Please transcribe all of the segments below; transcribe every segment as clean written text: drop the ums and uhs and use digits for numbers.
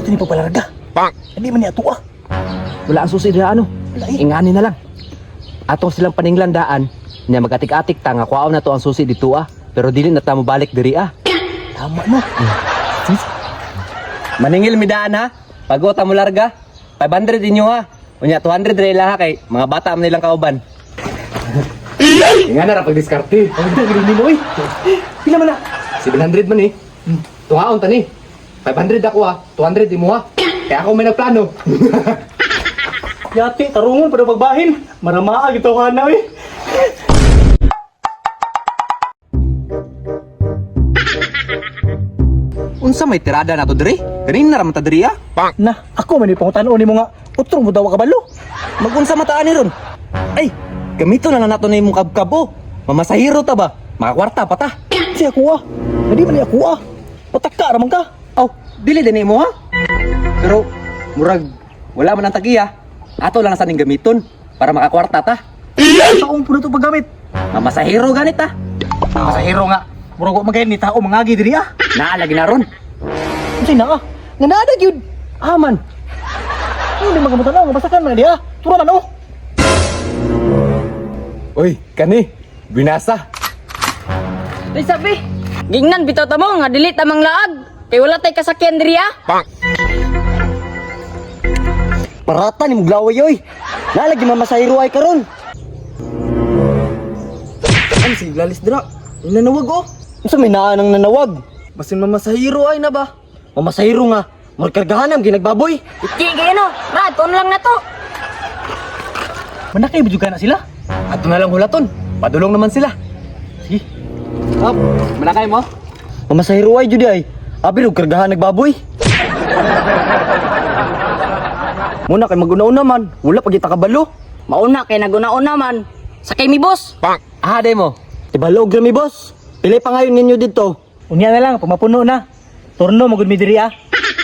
Ito ni pagpalarga. Hindi man niya ato ah. Wala ang susi dira ano. Wala eh. Ingani na lang. Atong silang paninglandaan nya magatik-atik ta nga kuwaon na to ang susi dito ah. Pero dili na ta mo balik diri ah. Tama na. Maningil mi daan ha. Pagota mo larga. 500 inyo ha. Unya 200 ra ila ha kay mga bata man nilang kauban. Nga na ra pagdiskarte. Ang dali ni mo eh. Pila man na? 700 man eh. Tungaon tani. 500 ako ha. 200 imo ha. Kaya ako may nagplano. Yati, tarungon para pagbahin. Maramaag ito ka na eh. Unsa may tirada na to diri? Ganin na ra man ta diri ah. Na, ako man ipangutanon nimo nga utro mo daw ka kabalo. Magunsa mataan ni ron. Ay, gamito na lang nato na imong kabkab oh. Mamasahiro ta ba? Makakwarta pa ta. Si ako ah. Hindi man ni ako ah. Pataka ra man ka. Aw, dili din mo ha. Pero murag wala man ang tagiya. Ato lang sa ning gamiton para makakwarta ta. Taong puno to paggamit. Mamasahiro ganit ta. Masahiro nga. Murag wa magayon ni tao mangagi diri ah. Naa lagi na ron. Unsay na ah? Nga naa na gyud. Aman. Ano ni mga mutanaw nga basakan man diha. Tura man oh. Uy, kani. Binasa. Uy, sabi, gingnan bitaw ta mo nga dili ta manglaag. Kay wala tay kasakyan diri ah. Parata ni muglaway oy. Nalagi mamasahiro ay karon. Ano si Glalis dira? Nanawag oh. Unsa may naa nang nanawag? Basin mamasahiro ay na ba? Mamasahiro nga. Markargahan ang ginagbaboy. Iki kayo no, ra tuon lang na to. Manakay ba jud ka na sila? Ato na lang hulaton. Padulong naman sila. Sige. Hop, malakay mo. Mamasahiro ay jud ay. Abi og kargahan nagbaboy. Muna kay maguna-una man, wala pa kita kabalo. Mauna kay naguna-una man. Sakay mi boss. Ah, day mo. Tibalog ra mi boss. Pili pa ngayon ninyo dito. Unya na lang pag mapuno na. Turno mo gud mi diri ah.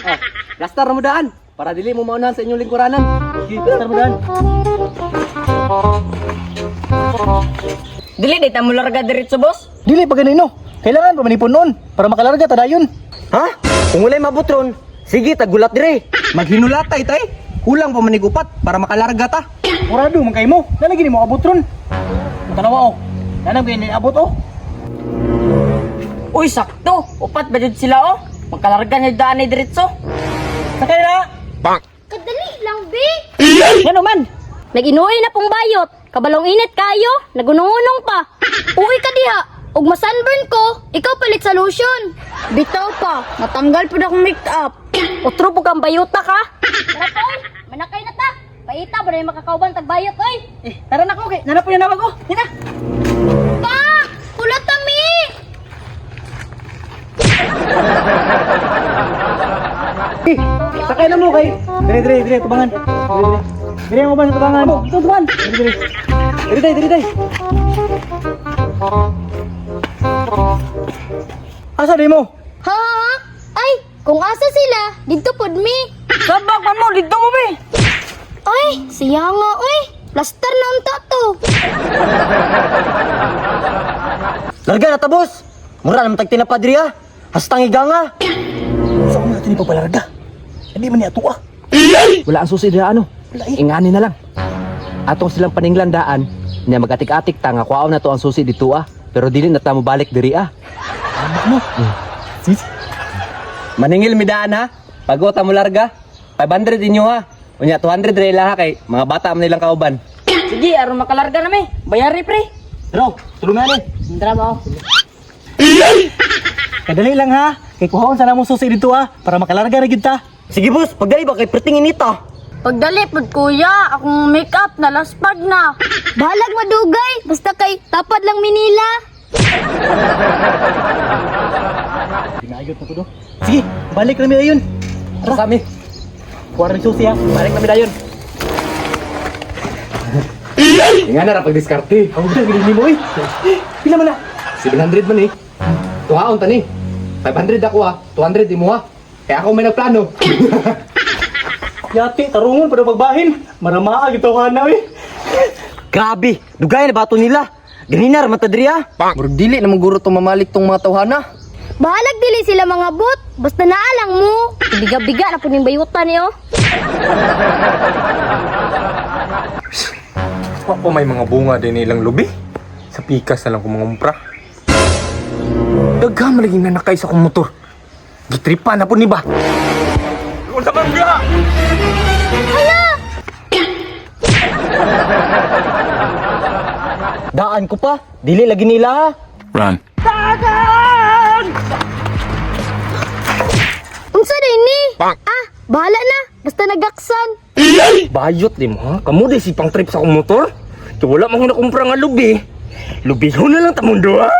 Oh, lastar mo daan para dili mo maunahan sa inyong lingkuranan. Sige, pastar mo daan. Dili day ta mo larga diretso boss. Dili pa ganino. Kailangan pa manipon noon para makalarga ta dayon. Ha? Kung walay mabot ron, sige tagulat dire. Maghinulatay tay. Kulang pa manigupat para makalarga ta. Murado man kay mo. Nalagi nimo abot ron. Tanawa oh. Nanam kay ni abot oh. Uy, sakto. Upat ba jud sila oh? Makalarga niya daan ay diretso. Sakay na. Kadali lang, be. Ngano man? Nag-inuwi na pong bayot. Kabalong init kayo, nagunungunong pa. Uwi ka diha. Ug masunburn ko, ikaw palit solution. Bitaw pa, natanggal pud akong make-up. Utro po kang bayota ka. Tara pa, oy. Manakay na ta. Paita ba na yung makakauban tag bayot, oy? Eh, tara na ko kay. Nanap po yung nawag oh. Nina. Pa! Pula tami! Eh, sakay na mo kay. Dire dire dire tubangan. Dire dire. Dire mo ba sa tubangan? Ito tubangan. Dire dire. Dire day, dire day. Asa di mo? Ha? Ay, kung asa sila, dito pod mi. Sabag man mo didto mo be. Ay, siya nga, oy. Plaster na unta to. Larga na ta boss. Mura naman tag tinapa diri ah. Hastang iganga. Sa una natin ipagpalarga. Hindi man ni ato ah. Wala ang susi dira ano. Wala eh. Ingani na lang. Atong silang paninglandaan nya magatik-atik ta nga kuwaon na to ang susi dito ah. Pero dili na ta mo balik diri ah. Tama mo. Sige. Maningil mi daan ha. Pagota mo larga. 500 inyo ha. Unya 200 ra ila ha kay mga bata man nilang kauban. Sige, aron makalarga na mi. Bayari pre. Pero, tulungan ni. Indra ba? Kadali lang ha. Kay kuhaon sa namong susi dito ah para makalarga ra gyud ta. Sige boss, pagdali ba kay perting inita. Pagdali pud kuya, akong make-up na laspag na. Balag madugay, basta kay tapad lang Manila. Pinayot na to do. Sige, balik na mi ayon. Tara sa mi. Kuha ra susi ha. Balik na mi dayon. Nga na ra pagdiskarte. Ang dali ni mo eh. Pila man na? 700 man eh. Tungaon tani. 500 ako ha. 200 imo ha. Kaya ako may nagplano. Yati, tarungon para pagbahin. Maramaag ito ka na eh. Grabe, dugay na bato nila. Ganina ra man ta diri ah. Murag dili na maguro tong mamalik tong mga tawhana. Bahalag dili sila mga bot. Basta naalang mo. Biga-biga na po ning bayutan niyo. Wa pa may mga bunga din nilang lubi. Sa pikas na lang kumangumpra. Dagha malaging nanakay sa akong motor. Gitripa na po ni ba? Unsa man ga? Daan ko pa. Dili lagi nila ha. Run. Unsa day ni? Ah, bahala na. Basta nagaksan. Bayot di mo ha? Kamu di si pang trip sa akong motor? Kaya wala man ko nakumpra nga lubi. Lubihon na lang tamundo ha?